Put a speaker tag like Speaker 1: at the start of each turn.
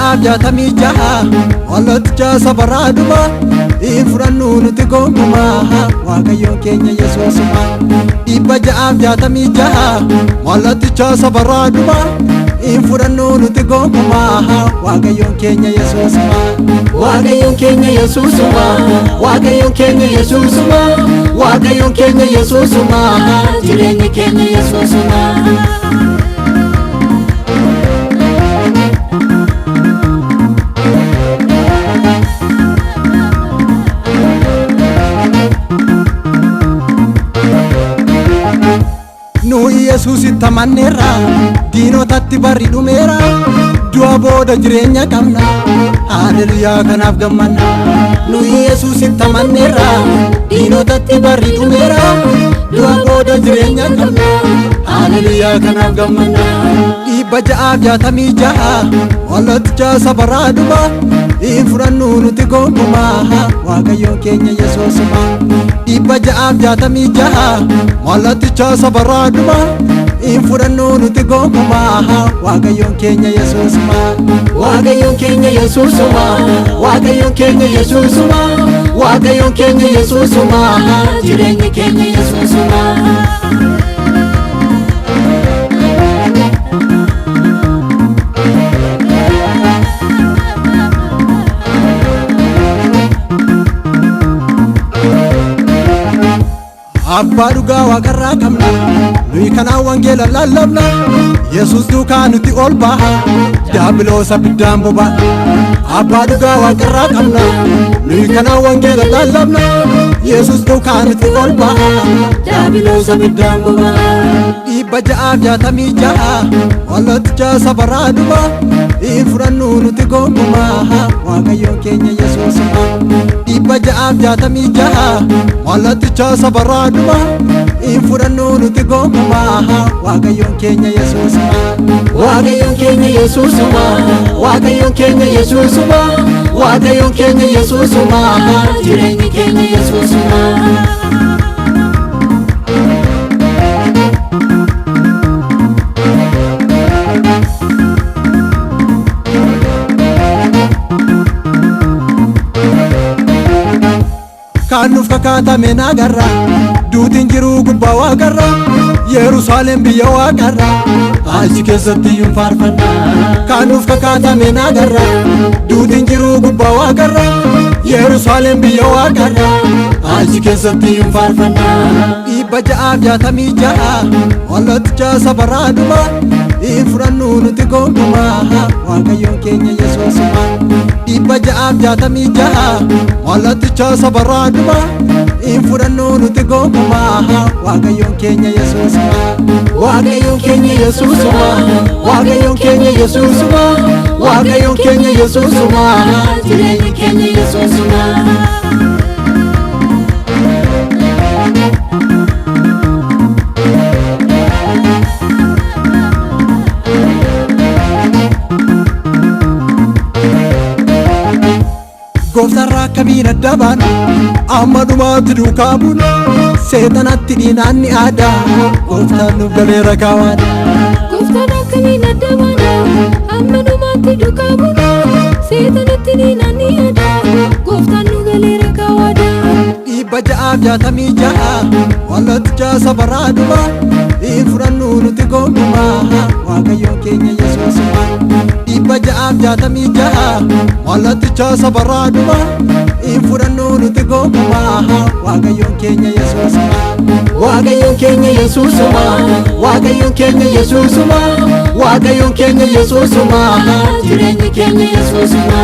Speaker 1: 666 Mallatticha safaraa dhuma hin fudhannu nuti gonkumaa Waaqayyoon keenya Yesuusuma. 666 Mallatticha safaraa dhuma hin fudhannu nuti gonkumaa Waaqayyoon keenya Yesuusuma.
Speaker 2: Waaqayyoon keenya Yesuusuma, Waaqayyoon keenya Yesuusuma, Waaqayyoon keenya Yesuusuma, jireenyi keenya Yesuusuma.
Speaker 1: Nu Yesuusitti amanneerra, diinotatti barri dhumeera, du'a booda jireenya qabna, haleluyaa kanaaf gammanna. Nu Yesuusitti amanneerra, diinotatti barri dhumeera, du'a booda jireenya qabna, haleluyaa kanaaf gammanna. 666 Mallatticha safaraa dhuma hin fudhannu nuti gonkumaa Waaqayyoon keenya Yesuusuma. 666 Mallatticha safaraa dhuma hin fudhannu nuti gonkumaa Waaqayyoon keenya Yesuusuma.
Speaker 2: Waaqayyoon keenya Yesuusuma, Waaqayyoon keenya Yesuusuma, Waaqayyoon keenya Yesuusuma, jireenyi keenya Yesuusuma.
Speaker 1: Abbaa dhugaa waaqarraa qabna, nuyi kanaan wangeela lallabna, Yesuus duukaa nuti ol baha, diyaabiloos abiddaan boba'a. Abbaa dhugaa waaqarraa qabna, nuyi kanaan wangeela lallabna, Yesuus duukaa nuti ol baha,
Speaker 2: Diyaabiloos abiddaan boba'a.
Speaker 1: 666 Mallatticha safaraa dhuma hin fudhannu nuti gonkumaa Waaqayyoon keenya Yesuusuma. 666 Mallatticha safaraa dhuma hin fudhannu nuti gonkumaa Waaqayyoon keenya Yesuusuma.
Speaker 2: Waaqayyoon keenya Yesuusuma, Waaqayyoon keenya Yesuusuma, Waaqayyoon keenya Yesuusuma, jireenyi keenya Yesuusuma.
Speaker 1: Kan nuuf kakaatame nagarra, duutiin jiruu gubbaa waaqarra, Yerusaalem biyya waaqarra, achi keessatti iyyuu faarfanna. Kan nuuf kakaatame nagarra, duutiin jiruu gubbaa waaqarra, Yerusaalem biyya waaqarra, achi keessatti iyyuu faarfanna. 666 Mallatticha safaraa dhuma hin fudhannu nuti gonkumaa Waaqayyoon keenya Yesuusuma. 666 Mallatticha safaraa dhuma hin fudhannu nuti gonkumaa Waaqayyoon keenya Yesuusuma.
Speaker 2: Waaqayyoon keenya Yesuusuma, Waaqayyoon keenya Yesuusuma, Waaqayyoon keenya Yesuusuma, jireenyi keenya Yesuusuma.
Speaker 1: Gooftarraa akkamiin adda baana, amma dhumaatti duukaa buuna, seexanatti dhiinaan ni aadaa, gooftaan nuuf galeera kaawaadha.
Speaker 3: Gooftaan akkamiin adda baana, amma dhumaatti duukaa buuna, seexanatti dhiinaan ni aadaa, gooftaan nu galeera kaawaadha.
Speaker 1: 666 Mallatticha safaraa dhuma hin fudhannu nuti gonkumaa Waaqayyoon keenya Yesuusuma. 666 Mallatticha safaraa dhuma hin fudhannu nuti gonkumaa Waaqayyoon keenya Yesuusuma.
Speaker 2: Waaqayyoon keenya Yesuusuma, Waaqayyoon keenya Yesuusuma, Waaqayyoon keenya Yesuusuma, jireenyi keenya Yesuusuma.